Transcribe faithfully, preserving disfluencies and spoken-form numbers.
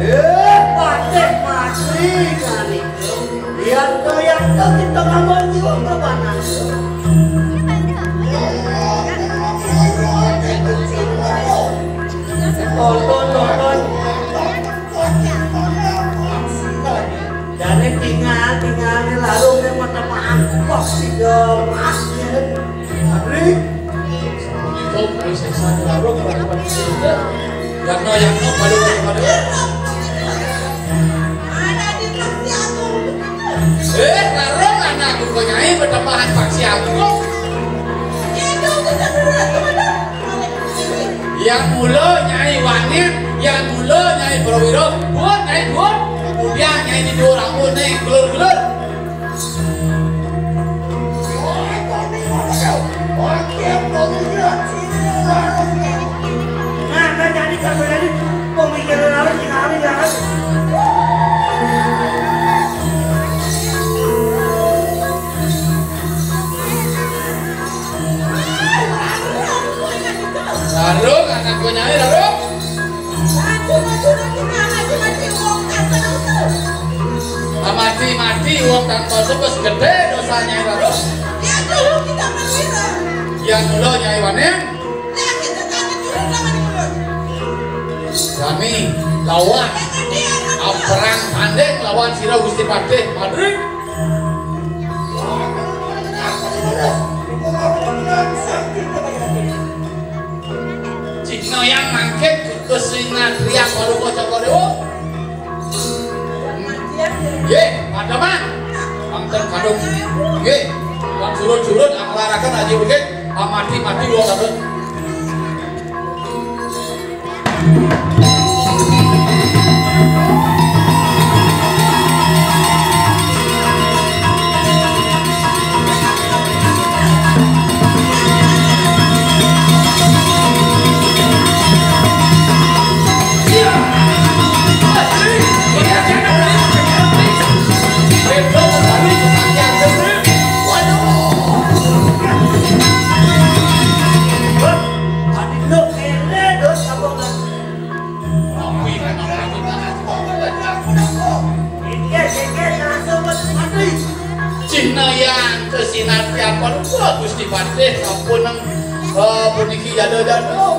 Eh, patih mati kali. Yanto, yanto kita ngambang jiwa perbanan. Tonton, tonton. Jadi tinggal, tinggal ni lalu ni mata makan kok tiga emas ni. Abri. Itu bisa satu lalu kalau dapat. Yang no, yang no, padu, padu, padu. Eh, larang anakku kau nyai bertambahan paksi aku. Yang mula nyai Wanin, yang mula nyai Prawiro, buat nyai buat. Kemudian nyai di dua rambut ni gelur-gelur. Larung anakku nyai, larung. Mati-mati wong tanpa sebes gedhe dosane, Ratu. Yang mula nyai Wanin. Kami lawan, perang tanding lawan sira Gusti Patih Madri. Cihna yang mangkin kesinatrian Waluka Cakra Dewa. Nggih, pademan. Wonten kadung. Nggih. Lan surut-surut aklaraken aji wigit. Amadi-madi wong kadung. Cihna yang kesinarti apa lupa Gusti Patih sampun nang, eh, puniki jada-jada